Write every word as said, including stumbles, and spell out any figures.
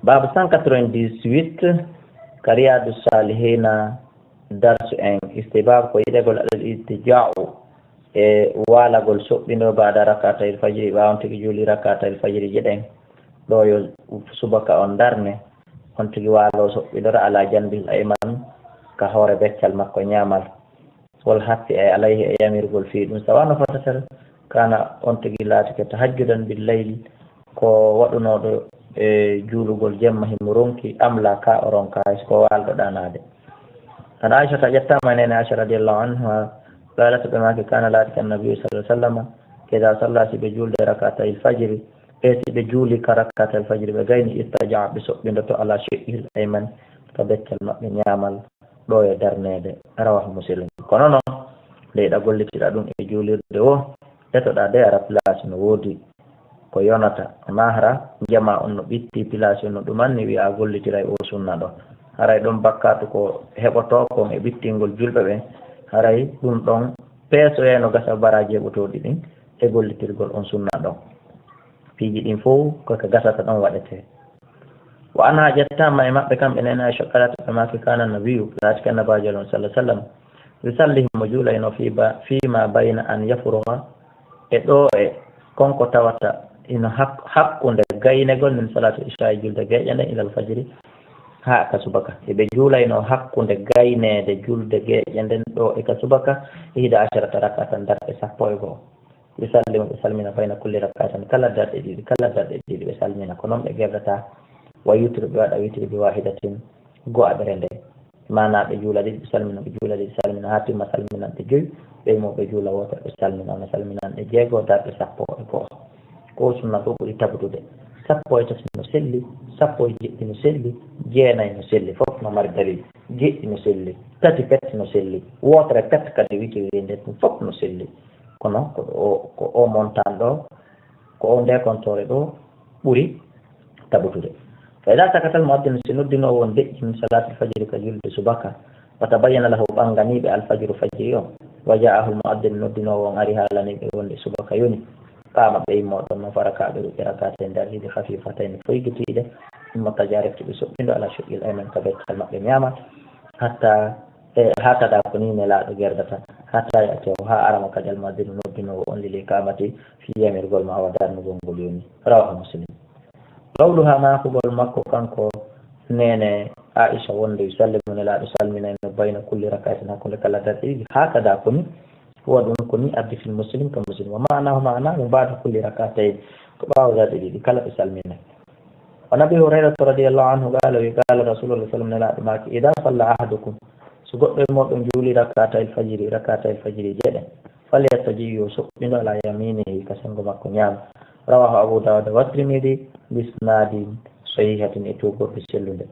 Baabu cent quatre-vingt-dix-huit, ka Riyadu Salihina, darsu en, istihbab ko yiɗegol al ittija'u, e waalagol soɓɓindo, ba'da rak'atayil fajri, ɓaawo on tigi juuli rak'atayil fajri ji ɗen, ɗo yo subaka on darne, on tigi waalo soɓɓindora ala janbihil ayman, ka hoore beccal makko ñaamal. Wal hatti ay alayhi, e yamirgol fii ɗum. Sawa no fatatel, kana on tigi laatike tahajjudan bil layli, ko waɗunooɗo e juulugol jemma himo ronki, am la ka o ronka, hay so ko waalɗo ɗanaade. An Aisha ta ƴettama e nene Aisha radiyallahu anha, qalat ɓe maaki, kana laatike annabi sallallahu alaihi wasallam, ida salla, si ɓe juulde rak'atayil fajri, e si ɓe juuli ka rak'atayil fajri, ɓe gayni, ittaja, ɓe soɓɓindoto ala shiqqihil ayman, ka beccal maɓɓe ñaamal, ɗo e darneede. Rawahu Muslim. Kono noon, nde yiɗa gollitira ɗum e juulirde wo, etoɗa de ara place no woodi ko yonata, o nahra, jama on no ɓitti place on no ɗumanni, wiya a gollitiray o sunna ɗo. Haray ɗon bakkatu ko heɓoto kon e ɓittingol julɓe ɓen, haray ɗum ɗon peesoyay no gasa baraji heɓotooɗi ɗin e gollitirgol on sunna ɗon. Piiji ɗin fof ko ka gasata ɗon waɗetee. Wa anha, ƴettama e maɓɓe kamɓe nene Aisha, qalat ɓe maaki, kana nabiyu, laatike annabaajo on sallallahu alaihi wasallam, yusalli, himo juulayno fi ba-, fi ma bayna an yafruga, e ɗo e kon ko tawata ino hak-, hakkunde gaynegol min salatu isha, e julde geeƴe nden, ilal fajri, haa ka subaka. Eɓe juulayno hakkunde gayneede julde geeƴe nden ɗo e ka subaka, ihda asharata rak'atan, darɗe sappo e go'o. Ɓe sallima, ɓe salmina bayna kulli rak'atan, kala darɗe ɗiɗi, kala darɗe ɗiɗi ɓe salmina. Ko non ɓe gerdata, wa yutru, ɓe waɗa witri bi wahidatin, go'aɓere nde. Maana ɓe juula ɗiɗi, ɓe salmina, ɓe juula ɗiɗi, salmina, haa timma salminanɗe joy, ɓe mo ɓe juula wootere, ɓe salmina, ɓe salminanɗe jeego, darɗe sappo e go'o. Ko sunna ɗo ɓuri tabitude. Sappo e tati no selli, sappo e jeɗɗi no selli, jeenay no selli, fof no mari dalil. Jeɗɗi no selli, tati pet no selli, wootere pet kadi witiri nde ɗum fof no selli. Kono ko o, ko o montant ɗo, ko o nde kontoore ɗo ɓuri tabutude. Fa ida sakatal muaddin, si noddinoowo on deƴƴi min salatil fajri, ka julde subaka, wa tabayyana lahu, ɓanganiiɓe alfajru fajri on, wa ja'ahul muaddin, noddinoowo on ari haalaniiɓe wonde subaka yoni, qama, ɓe immo ɗon non, faraka, ɓe ruɓɓi rak'atayn, darɗe ɗiɗi, khafifatayn, foygitiiɗe, thumma tajarif, ɓe soɓɓindo, ala shiqqil ayman, ka beccal maɓɓe ñaamal, hatta E, hakada ko ni Nelaaɗo gerdata, hatta ya'tiya, haa arama kadi almuaddinu noddinoowo on, lil iqamati, fii yamirgol ma wa darnugol ngol yoni. Rawahu Muslim. Qawluha, maakugol makko kanko neene Aisha wonde, yusallimu, Nelaaɗo salminayno, bayna kulli rak'atin, hakkunde kala darɗe ɗiɗi, hakada ko ni, huwa ɗum ko ni addi fil Muslim, ka Muslim. Wa ma'anahu, maana mum, ba'da kulli rak'atayn, ko ɓaawo darɗe ɗiɗi kala ɓe salminay. An Abi Hurayrata radiyallahu anhu qala, wi, qala Rasulullah sallam, Nelaaɗo maaki, ida salla ahadukum, so goɗɗo e mooɗon juuli rak'atayil fajri, rak'atayil fajri jeeɗe, falyattaji, yo soɓɓindo, ala yaminihi, ka sengo makko ñaamo. Rawahu Abu Dawud wa Tirmidhi bi isnadin sahihatin, e tuugorde sellunde.